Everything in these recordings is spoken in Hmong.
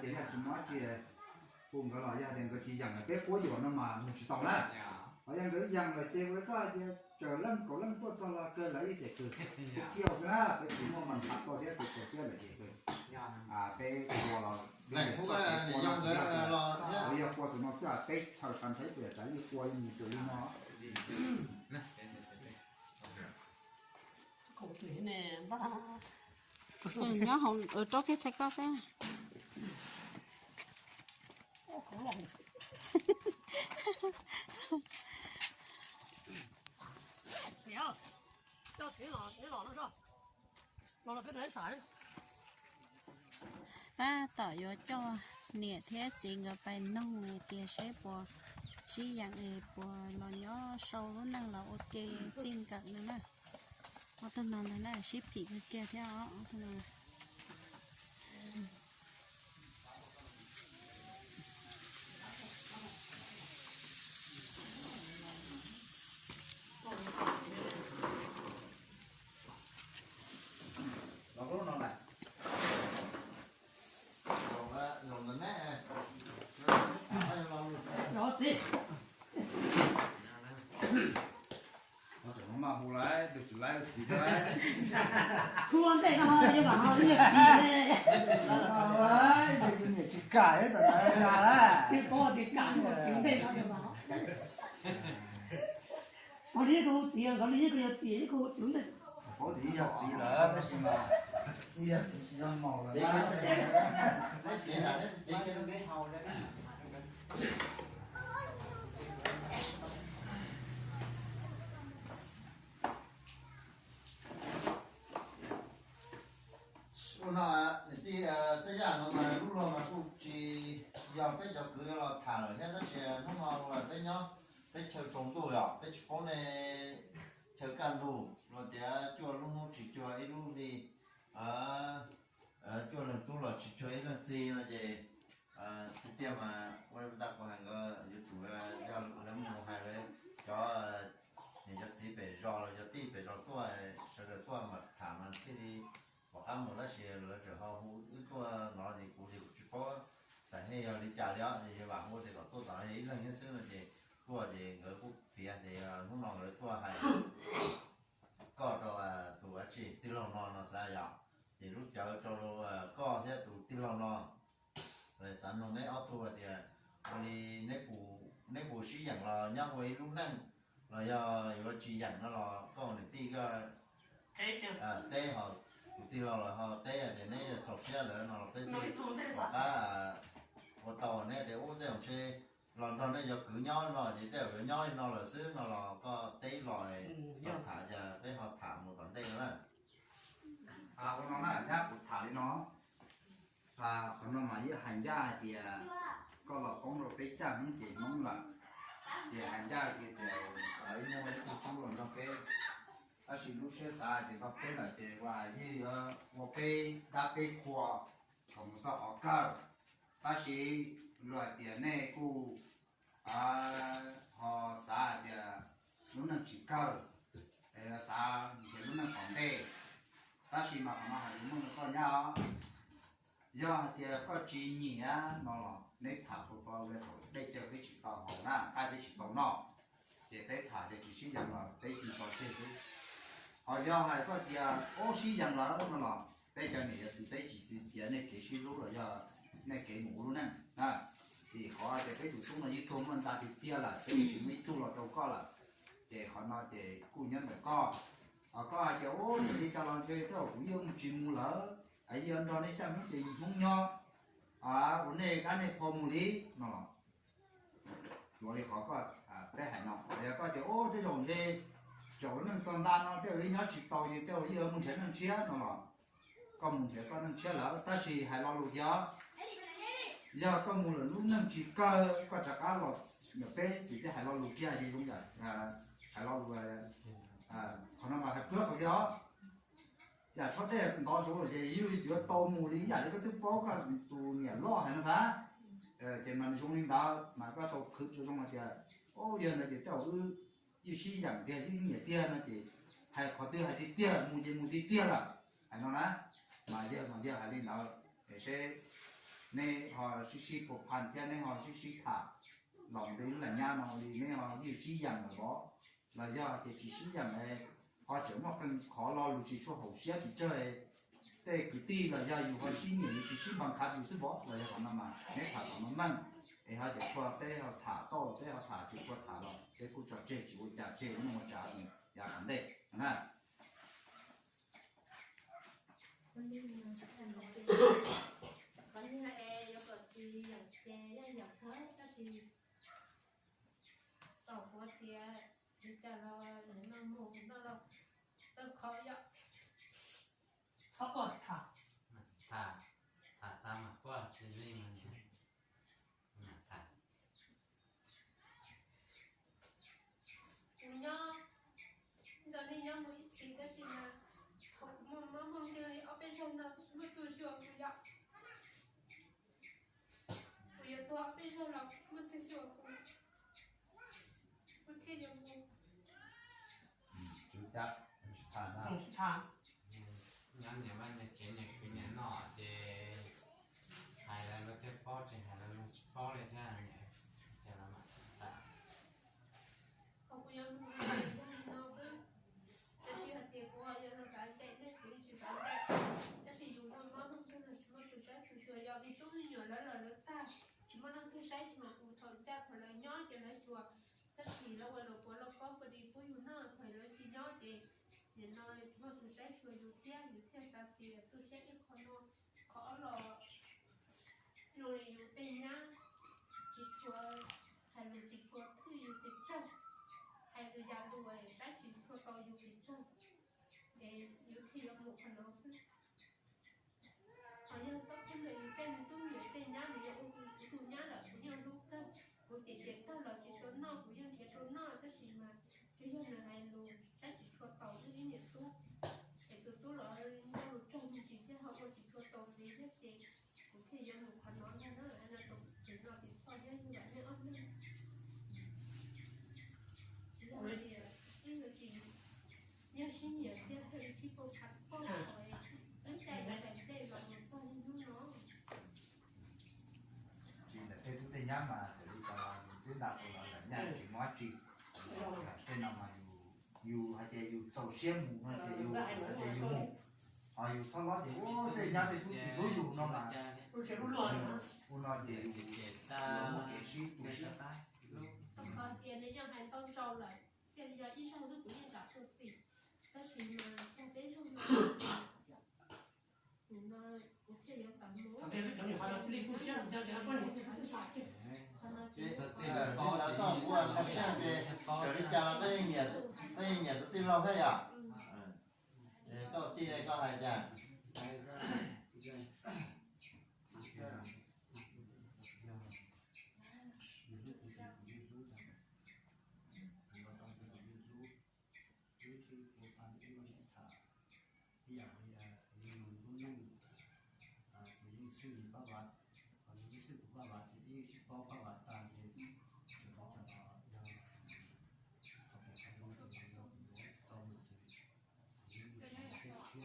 Ces yog tsis muaj dab tsi, hu nkawd los yog tias nkawd tsis yeem los peb quab yuam no mas mus tsis tau na. Ho yog nkawd yeem lawm ces ua koj tias tsaws leej kaum leej tuaj txog los kawg lawv ib ces kawg, ib kiag xwb na, peb tsis muaj mas nrhav tuaj thiab, peb tsaws siab lawm ces kawg. Peb ua los, yog ua tus no xwb, peb chaw xav nrhav ib puas yam tsav ib qua ib mus tus li no. Nyob hauv rau peb txhais koj xwb. Tab tom yuav coj niam thiab txiv nkawd pais noog tias seb puas sib yaam es puas los nyob sau lub neej los ua ke txij nkawm no na. Ob tug no ntag na, sib phim kawg kiag thiab os, ob tug no. Los lub no na. Los ntawm neb. Los txiv. Los tseem maj hu lawm, tus tsis laib txiv lawm. Hu ua ntej no yeej vam ho ib yam txiv ne. Tus niam tsis kam ib tam ntawd na. Twb paub tias kam ua txiv ntej no yeej vam ho. Ho li yeej hu txiv, nkawd li yeej hu txiv, yeej hu txiv ntej. Paub tias ib yam txiv lawm tab sis mas ib yam txiv tsis yog maum lawm na. Ua no, niam tij Txaj Yaj no mas lub luag mas kuj tsis yog peb cov kwv los tham lawm thiab, tab sis hnub no peb nyob peb chaw tsaus ntuj yom, peb tsis paub nej chaw kaj ntug los tias cuaj lub hnub tsis cuag ib lub hli, cuaj leeg tub los tsis cuag ib leeg txiv no ces tiag tiag mas ua li puag ta kuv hais nkawd yuav tsum yog lawv mus hais lawv cov niam cov txiv pem zos los cov tij pem zos tuaj, sawv daws tuaj mas tham mas thiaj li pom qab mus, tab sis lawv tseem ho hu wb tuaj no ces kuv ces kuv tsis paub xav hej yog li cas li os, ces vam hu tias kom tuaj tom no ib leeg nyob xwb no ces tuaj ces nkawd kuj piav tias hnub no nkawd tuaj hais koj rau tus dab tsi tij laug no no xav yom, ces lub cawv rau koj thiab tus tij laug no. Xav nug neb ob tug hais tias ua li neb puas sib yeem los nyob ua ib lub neej, los yog yuav tsis yeem no los koj niam tij koj teb ho, tus tij laug los ho teb hais tias neb txaus siab lawm no los peb thiaj pom qab ua tau neb tias ub tej zaum ntshe los nrog nej cov kwv nyob no ces tej zaum yuav nyob li no lawm xwb no los koj teb los txog tham cas peb ho tham mus tom ntej no na. Ua no na, ncaj kuv tham li no. Qhov no mas yeej hais ncaj hais tias koj los poob rau peb caj Hmoob ces Hmoob lawm, ces hais ncaj tias tias ib muaj ib tug tub los nrog peb, tab sis lub siab xav tias nrog peb lawm ces ua yeej yuav ua peb dab peb qhua kom mus txog qhov kawg. Tab sis luag hais tias nej kuj ho xav hais tias lub neej tsis kawg, xav nrhiav lub neej tom ntej. Tab sis mas qhov no hais lus muaj rau koj nyab os, yog hais tias koj tsis nyiam no los neb tham pab pab ua thaum dej cawv peb tsis tau haus na, qaib peb tsis tau noj, ces peb tham ces tsis sib yeem los peb cia tso tseg xwb. Ho yog hais koj tias ub sib yeem lawm no los peb cov niam yog txiv peb tsis txwv txiav nej kev sib hlub los yog nej kev mus ua lub neej. Vim qhov tias peb tus tub no yeej tuag muaj ntxa tiag tiag lawm, peb yeej tsis muaj ib tug los rau koj lawm. Ces qhov no ces kuj nyob ntawm koj. Ho koj hais tias ub yog li cas los ntshe tej zaum kuv yeej mus tsis mus lawm, yeej yuav nrog nej caj Hmoob ces Hmoob nyob, ua nej dab nej qhua mus li no los, ua li qhov koj peb hais no, yog koj tias ub tej zaum ntshe tseem ua neej txog nta no tej zaum yeej nyob tsis tau ces tej zaum yeej yuav mus nrhiav neej tshiab no los koj mus nrhiav koj neej tshiab lawm, tab sis hais lo lus tias yog koj mus lawm lub neej tsis kawg koj rov qab los ntawm peb ces peb hais lo lus kiag ces zoo yam hais lo lus, qhov no mas hais pab qhov tias yam txhob dej ntov saud los ces yuav tau mus li ib yam li koj twb paub koj tus niam loj hais no xav. Ces mas nws zoo li ntawd mas koj tau khwv zoo zoo hais tias ub yog ntawd ces tej zaum wb yeej sib yeem tiag yeej nyiam tiag no ces hais qhov twg hais tiag tiag mus ces mus tiag tiag lawm hais no na. Mas yawg mas yawg hais li ntawd es seb nej ho sib sib phu phan thiab nej ho sib sib tham los ntawm lub laj nyab no li, nej ho yeej sib yeem lawm los, los yog tias tsis sib yeem, ho tseem muaj qhov lo lus tsis tshua haum siab tsis tsawg, tej kwv tij los yog yus ho sib nyiam yus tsis sib npau khav yus xwb pov los yog qhov no mas neb tham tom no meej, es ho cov tshua peb ho tham tau los peb ho tham, tsis tshua tham los peb kuj tso tseg tsis ua cas, tseg ua neej ua tsav yav tom ntej na. Qhov niag es yuav kom tsis yeem ces yeej yeem kawg, tab sis tom kuv tias li cas los nws no mus no los tau qhov yom. Txhob quaj, tham, tham tag mas quaj tsis li mas tham. Kuv nyob nrog nej nyob mus ib txhis tab sis mas thaum kuv muaj mob muaj nkeeg li ob peb zaug no tab sis muaj tus xyuas kuv yom. Kuv yuav tuag ob peb zaug los muaj tus xyuas kuv, kuv thiaj yuav mus. Nyob niam vaj niam tsev niam khwv niam noj ces hais lawv luag thiaj paub, tsis hais lawv luag tsis paub li thiab. Cas los mas tas. Qhov kuv yuav mus yog li no xwb. Tab sis hais tias kuv ho yuav xav ncaim nej, kuv yeej tsis xav ncaim, tab sis yus muaj mob muaj nkeeg los tsis muaj tus saib tus xyuas, yog vim tub me nyuam lawv los lawv tag tsis muaj leej twg saib, tsis mas kuv thaum ncaj thaum lawv nyob ces lawv xyuas, tab sis lawv ua lus puav lauj kaub pab di pub yus noj, thaum lawv tsis nyob ces nim no tsis muaj tus saib xyuas yus thiab, yus thiaj xav tias tu siab ib qho no. Qhov ob los zoo li yus tej nyab tsis tshua hais lus, tsis tshua thwj yus pes tsawg, hais lus yam lus saib tsis tshua tau yus pes tsawg, es yus thiaj yuav mus qhov no xwb. Ho yog txoj kheej ntawm yus tej me tub me nyuam tej nyab nws yog ua kuv tus nyab lawm, kuv yeej hlub kawg, kuv cem cem tag los tsis tau noj, kuv yeej nrhiav rau noj, tab sis mas tsuas yog nws hais lus saib tsis tshua tau xwb ib niam tub. Es tus tub los nyob lus tsawg me ntsis thiab ho ua tsis tshua tau li thiab ces kuv thiaj yuav mus qhov no ntag na. Rau tim no tim txoj thiab yug vam nej ob leeg. Tsis yog tias ib yam tsis yeej sib nyiam thiab thiaj li sib pab pab poj, lub caij yuav daim ncej los mus txog niaj hnub no. Tsis ntawm tej tub tej nyab mas txawm li cas los yus twb nta tau los lawm, nyaj tsis muaj dab tsi. Tej no mas yus hais tias yus txaus siab mus no ces yus hais tias yus mus, ho yus txhob lob tias ua tej nyab tej tub tsis hlub yus no mas, ua no ces yus muaj kev sib tu siab. Qhov tias nws yeej hais ntau zaus lawm, thiaj li yog ib zaug xwb kuv yeej zam tuaj txim, tab sis mas txog peb zaug no, nim no kuv thiaj yuav tawm mus. Li ntawd koj ua kaj siab ces txawm li cas los koj yeej nyiam tus tij laug thiab yom. Koj tij ne koj hais cas? Ib yam li yus lub neej, kuv yeej xwb yus pab vav, ho nws lub xwb kuv pab vav ces ib sib paub pab vav tag ces tseem ua cas yog qhov pem qhov zoo ces yog kuv yuav tau mus ces kuv yeej tshiab tshiab, ua qhov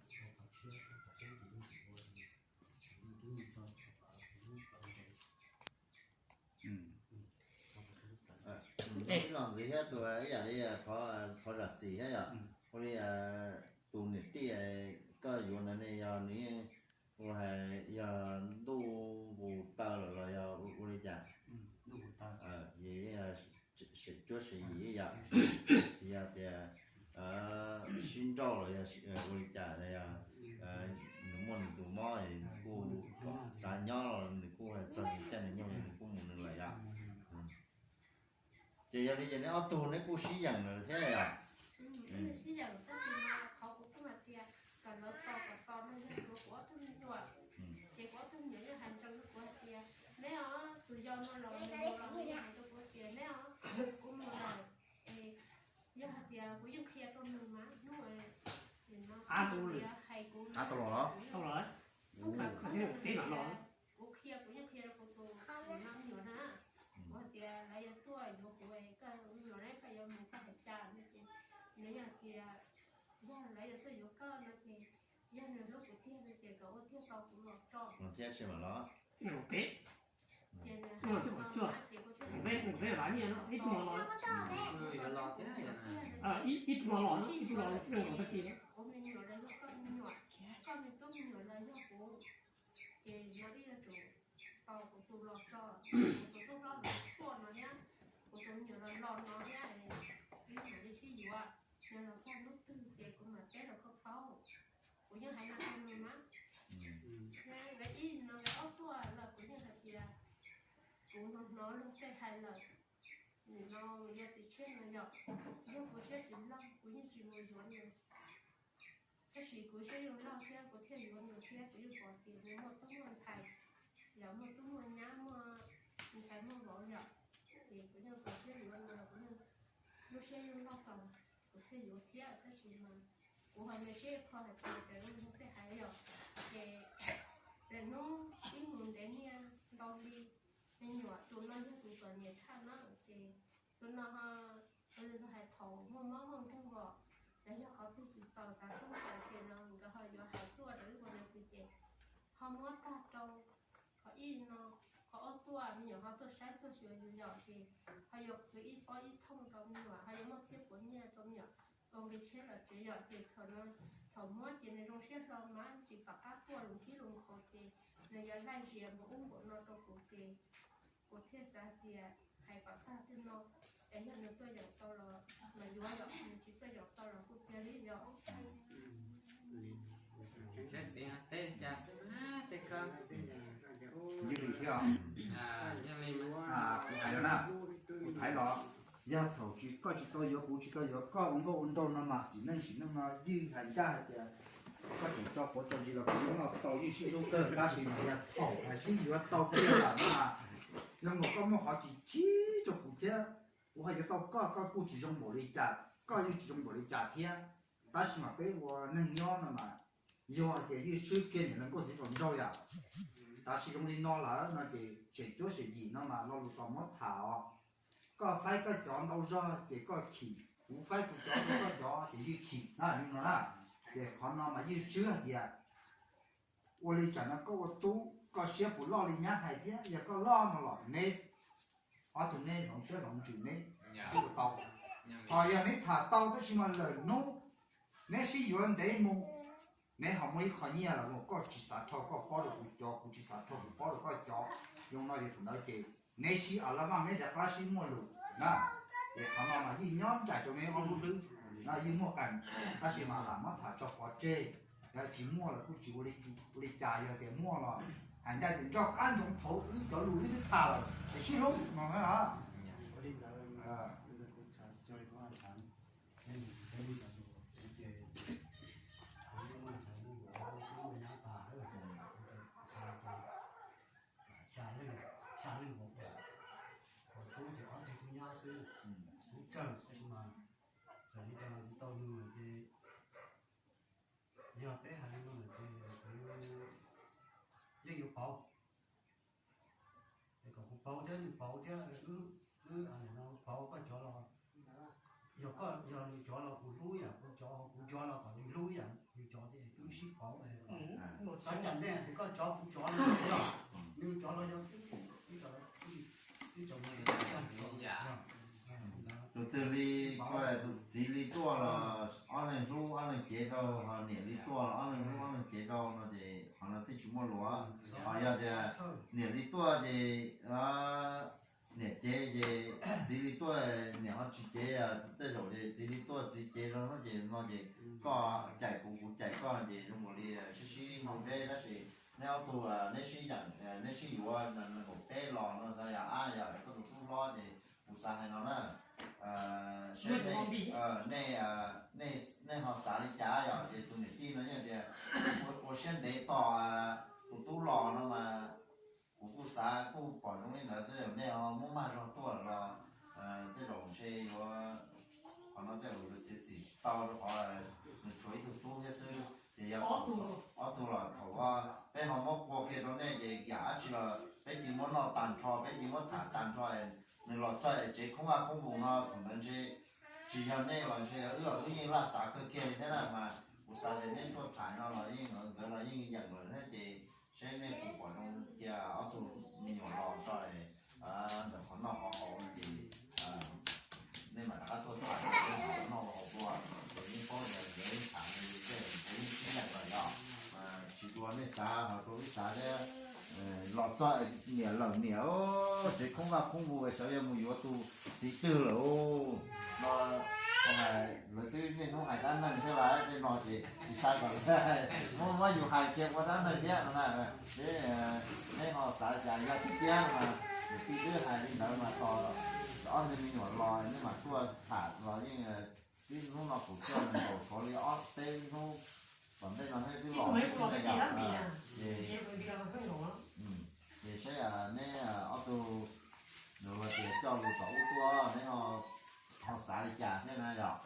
tshiab xwb qhov peb ces yeej tsis ua li, kuv yeej tub mus txog qhov pem kuv lub pawv ntev. Ib los ntxiv thiab tus ib yam li qhov zam txim thiab yom, ua li tus niam tij koj yuav ntawd ne yog nws yeej ua hais yog ntuj nqus taw lawm los yog ua li cas? Yog seem cuab seem yim yom, yog tias sib nrauj los yog ua li cas, yog nws muaj nws tus mob es nws kuj xav nyob los nws kuj hais txog nws caij nws nyoog nws kuj mus nws lawm yom. Ces yog li ces neb ob tug neb kuj sib yeem lawm thiab yom? Sib yeem tab sis mas qhov kuv kuj hais tias kom lawv tos kom tos no yog tshuav kuv ob tug me nyuam, ces kuv ob tug me nyuam yeej hais ntsees rau kuv hais tias neb os, tus yau no los nws mus los nws yeej hais rau kuv tias neb os, kuv mus lawm. Es yog hais tias kuv yeej qhia rau nws mas hnub no kuv hais kuv, kuv qhia kuv yeej qhia rau kuv tus me nyuam na, kuv hais tias lawv yuav tuaj yuav kuv es koj me nyuam ne koj yuav mus koj hais cas no ces nws yog tias yog lawv yuav tuaj yuav koj no ces yog nws hlub kuv tiag no ces kom ua tiag tau kuv los tso thiab tsis mam los. Peb, peb, peb vaj nyiaj no ib tug los, ib tug los, ib tug los, ib tug los tag kis. Ces no ib yuav tsum tau kuv tus los tso, kuv tus tub hlob los tuaj no thiab, kuv tus me nyuam los los no thiab, wb mam li sib yuav, nws los txog hnub twg ces kuv mam teb rau koj paub. Kuv yeej hais no rau nws na. Nkawd ib no nkawd ob tuaj los kuv yeej hais tias kuv hnov hnov luag tej hais lawm, nim no yog txiv tshiab no yom, yog kuv siab tsis loj kuv yeej tsis mus yuav nws. Tab sis kuv siab yeej loj thiab kuv thiaj yuav nws thiab kuv yeej pom tias nws muaj tub muaj ntxhais, yog muaj tub muaj nyab muaj ntxhais muaj vauv yom, ces kuv yeej txaus siab yuav nws los kuv yeej lub siab yeej loj txaus, kuv thiaj yuav thiab. Tab sis mas kuv ho me siab ib qho hais tias raws li luag tej hais yom, ces lwm hnub ib mus ntev niaj ntau hli, me nyuam tus no yog tus txom nyem tshaj na, ces tus no ho, ua li luag hais thaum muaj mob muaj nkeeg os, los yog qhov twg tsis txaus xav txhawb xav ces no nkawd ho yuav hais tuaj rau wb ua li twg ces ho muab tag rau qhov ib no, qhov ob tuaj me nyuam ho tuaj saib tuaj xyuas yus yom, ces ho yuav khwv ib pob ib thooj rau me nyuam, ho yuav muab txhiab puav nyiaj rau me nyuam ua nqi tsheb los tsev yom, ces thaum no thaum muab ces nws zoo siab hlo mas tsis tom qab tuaj lus khib lus nkaus ces nws yuav laij zias npaum ub npaum no rau kuv ces kuv thiaj xav hais tias hais kom tag tej no, es yog nws tuaj yaum tau los mas yuav, yog nws tsis tuaj yaum tau los kuj cia li yom. Saib txiv teb li cas xwb na, tej ko. Yog li thiab. Yog li, kuv hais los na, kuv hais los, yog thaum koj tsis tau yuav, kuv tsis tau yuav koj ua nkauj ua nraug no mas sim neej sim neej no ywj hais ncaj hais tias koj tseem tso quav tso zis los kuv yeej noj tau ywj sib hlub kawg, tab sis mas yog thaum hais sib yuav tau kiag lawm no mas, yog nkaus koj muaj qhov tsis chim rau kuv thiab, kuv ho yuav tau koj, koj kuj tsis zoo npaum li cas, koj yeej tsis zoo npaum li cas thiab. Tab sis mas peb ua neeg nyob no mas, yog hais tias ywj swb kiag niam laus nkauj txiv faus nraug yom, tab sis zoo li no lawm no ces tseem cuab tseem yim no mas lo lus tau muab tham os. Koj faib koj cov ntau zog ces koj chim, kuv faib kuv cov, koj cov ces ywj chim na, li no na. Ces qhov no mas ywj swb hais tias ua li tsam no koj ua tub koj siab puas loj li nyab hais thiab, yog koj loj no los neb ob tug neb hloov siab hloov ntsws neb sib ua tau. Ho yog neb tham tau tab sis mas lwm hnub neb sib yuav ntev mus, neb ho muaj ib qho nyiaj los mus koj tsis xav rho koj pob rau kuv cov, kuv tsis xav rho kuv pob rau koj cov, zoo no ces thaum ntawd ces neb sib a la vaj neb rov qab sib muaj lus na. Ces qhov no mas yeej nyob nraim rau neb ob lub hlwb no yeej muaj qee, tab sis mas lam muab tham tso pov tseg. Yog tsis muaj los kuj tsis ua li cas, yog tias muaj los hais ncaj tias nrog qab ntsoov thaum wb cov lus wb twb tham lawm es sib hlub no na. Xya leej, xya leej vauv, tub ces ob tug tub nyab xwb, tub tsawg tab sis mas txawm li cas los tsis tau nws ces yog peb hais li no ces kuv yeej yuav pauv. Es kom kuv pauv thiab nws pauv thiab, wb, wb, no pauv koj cov los, yog koj, yog nws cov los kuv hlub yam kuv cov, kuv cov los kom nws hlub yam nws cov ces wb sib pauv. Txhob cam nej tias koj cov kuv cov no yog, nws cov los yog, wb cov, wb cov no yog. Tus twg li, tus txiv li tuaj los ob leeg hlub ob leeg cev rau, ho niam li tuaj los ob leeg hlub ob leeg cev rau no ces qhov no twb tsis muaj luag. Ho yog tias niam li tuaj ces niam cev ces txiv li tuaj, niam ho tsis cev, tej zaum ces txiv li tuaj txiv cev rau no ces no ces koj cais kuv kuv cais koj ces zoo nkaus li sib sib ntaus deb, tab sis neb ob tug neb sib yam, neb sib yuav nees nkaum peb los no xav yam ab yog koj tus tub hlob ces kuv xav hais no na. Seb nej, nej ho xav li cas yom, ces tus niam tij no yeej tias ua siab ntev tos tus tub los no mas kuv kuj xav kuj pom zoo li ntawd, tej zaum nej ho muab mag zog tuaj los tej zaum ntshe yuav, qhov no tej zaum yuav txiav txim tsis tau rau qhov nws tshuav ib tug tub thiab xwb ces yog ob tug los thaum peb ho muab qua kiag rau nej ces yam dab tsi los peb cia muab noj tag nrho, peb cia muab tham tag nrho. Nws los txog tsev khoob vaj khoob npus no thaum ntawd ntshe tsis yog nej los ntshe wb los wb yeej laj xav kawg kiag li thiab na, mas kuv xav tias nej tuaj tham no los yeej nkawd los yeej yeem lawm thiab ces seb nej puas pom zoo cia ob tug Los txog niam lawm niam, tsev khoob vaj khoob vus xyov yuav mus yuav tus txiv twg lawm no. Hais lawv twb niaj hnub hais dab neeg thiab lawm, tej no ces tsis xav kom muab yus hais cia ua dab neeg thiab no na. Neb ho xav li cas? Yog tiag tiag mas niam tij twb hais li ntawd mas tos ob niag me nyuam los neb mam tuaj tham los yeej, twb hnub no kuv tuaj nkaus tshuav li ob peb hnub tom ntej no neb twb los xwb na yom. Ces ces saib neb ob tug nws tias coj lus tom ub tuaj neb ho xav li cas thiab na yom.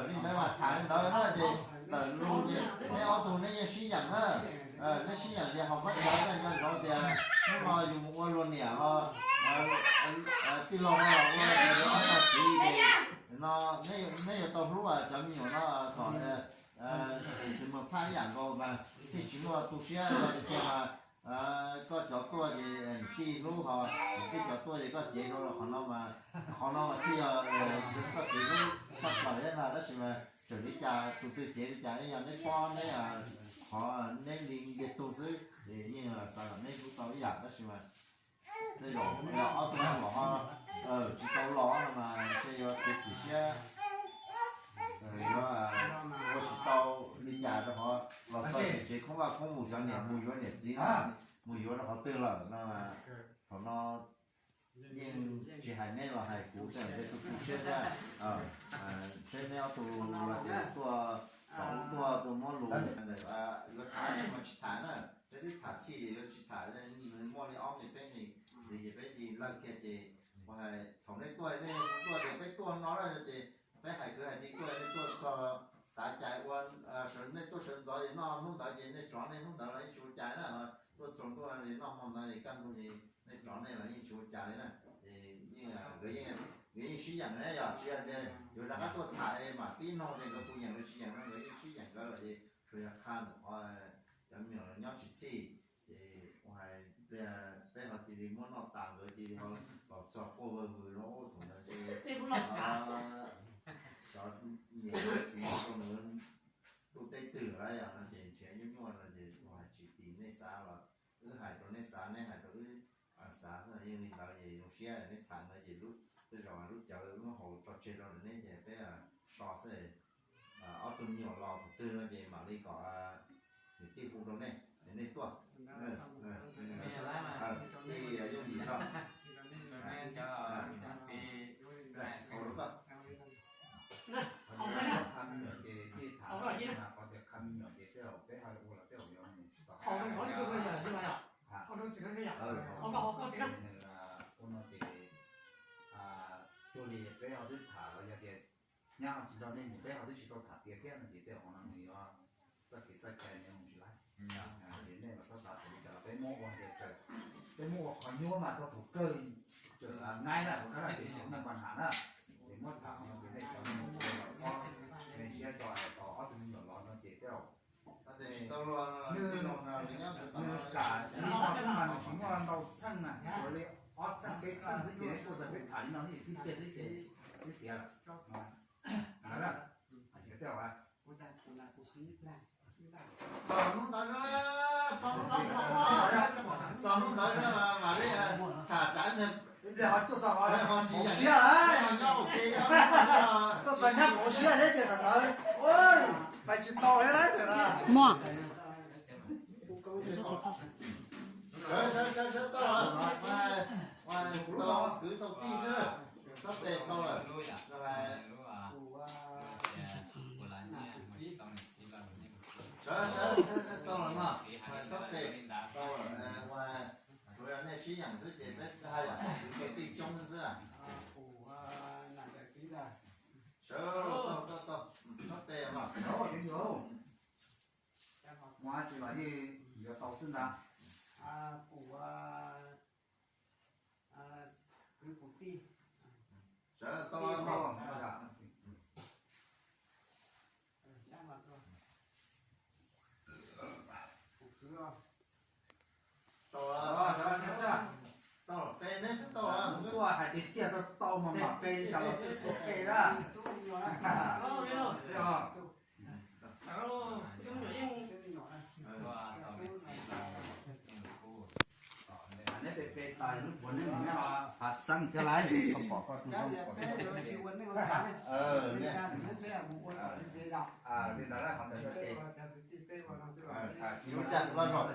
Li ntawd mas tham li ntawd na ces tawm lus ces neb ob tug neb yeej sib yeem na. Neb sib yeem ces haus khaub ncaws na, nco ntsoov tias hnub no yus mus ua luag niam ho tij laug ho ua ob tug txiv ces no neb yuav tau hlub cov me nyuam no kom xwm mws phaj ib yam nkaus mas thiaj tsis muaj tu siab. Yog tias tiag mas koj cov tuaj ces niam tij hlub ho niam tij cov tuaj ces koj cev rau los qhov no mas, qhov no mas thiaj yog txoj kev hlub tshaj plaws thiab ntag. Tab sis mas txawm li cas tus twg cev li cas, yog neb pob neb qhov neb li ntiag tug xwb ces yeej xav kom neb hlub tau ib yam. Tab sis mas tej zaum ob tug los ho tsis tau los no mas ntshe yuav txiav txim siab, yuav ua tsis tau li cas rau qhov los txog tsev khoob vaj khoob vus xyov niam mus yuav niam txiv no, mus yuav rau qhov twg lawm no. Thaum no yeej tsis hais neb los hais kuv tej zaum ntshe tu tu siab thiab. Seb neb ob tug los ces tuaj, kom ub tuaj tuaj muab lus ntawm yuav tham mas tsis tham na. Peb twb tham txhij yuav tsis tham, nws muaj li ob me peb me ntxiv ces peb cia li lawg kiag ces ua hais thaum nej tuaj, nej tuaj ces peb tuaj no na ces peb hais kwv hais tij tuaj, nej tuaj txog tav cai ua, nej tuaj sawv ntxov es noj hnub ntawd ces nej tsov nej hnub ntawd los yeej tsis ua cas na. Tuaj txog ntua es noj hmo ntawd es kaj ntug es nej tsov nej los yeej tsis ua cas li na. Nkawd yeej sib yeem na, yog tsis yog tias yuav rov qab tuaj tham es mam pib noog tias nkawd puas yeem los tsis yeem no, nkawd yeej sib yeem nkawd lawm ces tsuas yog qha ntawm qhov cov me nyuam nyob tsis txhij ces ua hais peb ho cia li muab noj tas nkawd cia li ho los txog quaj vwg vwg no thaum ntawd ces xyov niam txiv rau nws ntuj teb twg lawm yom no ces nrhiav nyuaj nyuaj no ces ua hais tsis tim nej xav los wb hais rau nej xav, neb hais rau wb xav xwb. Yeej li ntawd ces zoo siab nej tham ntawd ces lub, tej zaum lub cawv muab haus tso tseg rau ntawm neb ces peb so xwb. Ob tug me nyuam los thaum twg no ces mam li kom niam tij hu rau nej, nej tuaj. Ib yooj yim tso. Qha me nyuam ces thiaj tham, qhov tias qha me nyuam ces tej zaum peb ho ua los tej zaum yuav mus tsis tau. Nws ua no ces cuag li peb ho twb tham los yog tias nyab ho tsis nrog nej mus peb ho twb tsis tau tham tiav thiab no ces tej zaum qhov no nws yuav txoj kev txoj cai nws yuav mus tsis laib. Ces nej los txhob xav tas li cas los peb muab ua tias, peb muab ua qhov nyuaj mas txog thaum kawg tseem nqaib na, thaum kawg ces tseem muaj npa nham na. Ces muab tham no ces nej cov me nyuam los txhob me siab tso, tos ob tug me nyuam los no ces tej zaum nws, nws kam li no xwb mas nws tsis muaj ntau txheej na, tsuas li ob txheej peb txheej xwb ces nej tuaj txog peb tham li no xwb ces twb tiag xwb ces twb tiav lawm. Ntawd na, hais tias tej zaum txog hnub ntawd, txog hnub ntawd, txog hnub ntawd mam li tham tsam, ho tsis yeem, nyob ua ke, tuaj txog nyab pauv siab thiab ces thaum ntawd pais tsis tau thiab. Muaj. Sawv sawv sawv sawv tau lawm, tau kwv tau tij xwb, txhob pe tau lawm. Sawv sawv sawv tau lawm mas, txhob pe tau lawm, tsuas yog nej sib yeem xwb ces peb haj yam kwv tij coob xwb xwb. Sawv tau tau tau, txhob pe mas. Ua tsis los yeej yuav tau xwb ntag. Sawv tau tau. Tau, tau, peb neb xwb tau. Tuaj hais tiag tiag tau tau mas mam pe li cas los twb tau. Hav xeeb thiab laiv, koj pom koj tus zoo pom li ntawd na, qhov ntawd ces yuav caj kuv laj zog.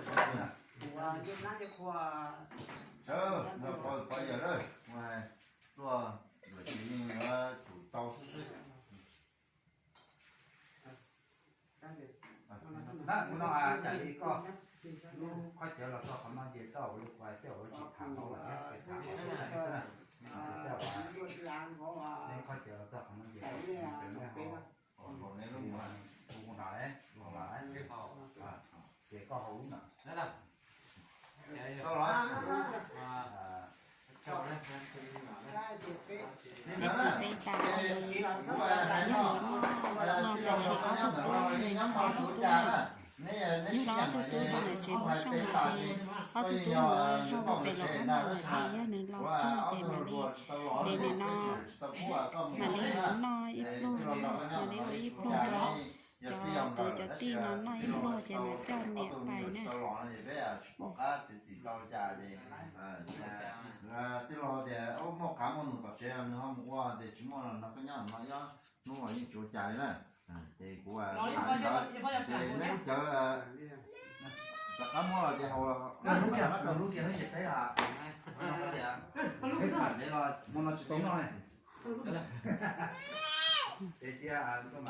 Sawv daws pov yawm lawm, tuaj lawm ces yeej yuav tsum tau xwb xwb. Ua no, ua no, cas li koj lub khaub cawv los txog qhov no ces koj ua li kuv hais coj ua tsis tham hauv lawm thiab, tham hauv xwb na. Koj ua lub khaub cawv los txog qhov no ces koj ua li kuv hais, ua li kuv hais, ces koj hauv lub ntawd. Tau los? Peb txiv teb tas, yog yuav noj, noj tam sim ob tug tub, nws noj ob tug tub na. Yog los ob tug tub rau ntawm tsev muab xyoj mas ces ob tug tub mus ua zog rau pem los qab no lawm, ces yog nws los txog ces mam li, es nim no mam li noj ib pluag, mam li ua ib pluag rau cov kwv cov tij no noj ib pluag ces mam coj niam pais na. Tij laug tias muaj qav muaj num tom tsev nws ho mus ua tias tsis muaj los nrog koj nyob no, hnub los yeej tsis ua cas li na. Ces kuv, ces neb lub cawv rov qab muab los ces haus, lub kiag, lub kiag ces peb, peb tham ntev los hmo no tsis tau noj ne. Ces cia, zoo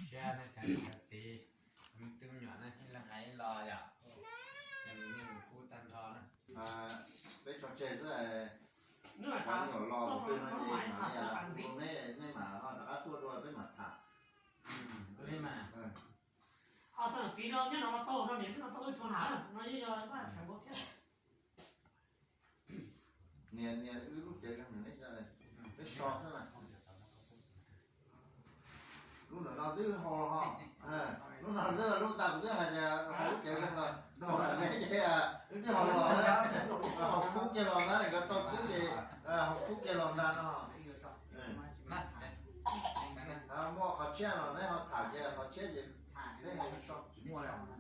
siab na cov niam cov txiv, me tub me nyuam na ib leeg hais ib lo yom, ces nws yeej kub tag nrho na. Peb tso tseg xwb, cov me nyuam los tus twg no ces mam li, neb, neb mam ho rov qab tuaj dua peb mam tham. Txiv no nyob no tau no niam no tau ib tug ham no yeej yog vaj tshav nkaus thiab. Niam, niam wb lub cawv zoo nws neb, peb so xwb na. Lub no twb haus los ho, lub no twb lub tas kuv twb hais tias haus lub cawv zoo los txog ntawm neb ces wb twb haus los, haus khub kiag los ntag, nkawd tau khub ces haus khub kiag los ntag no. Muaj qhov tshiab los neb ho tham ces qhov tshiab ces neb so tsis muaj li.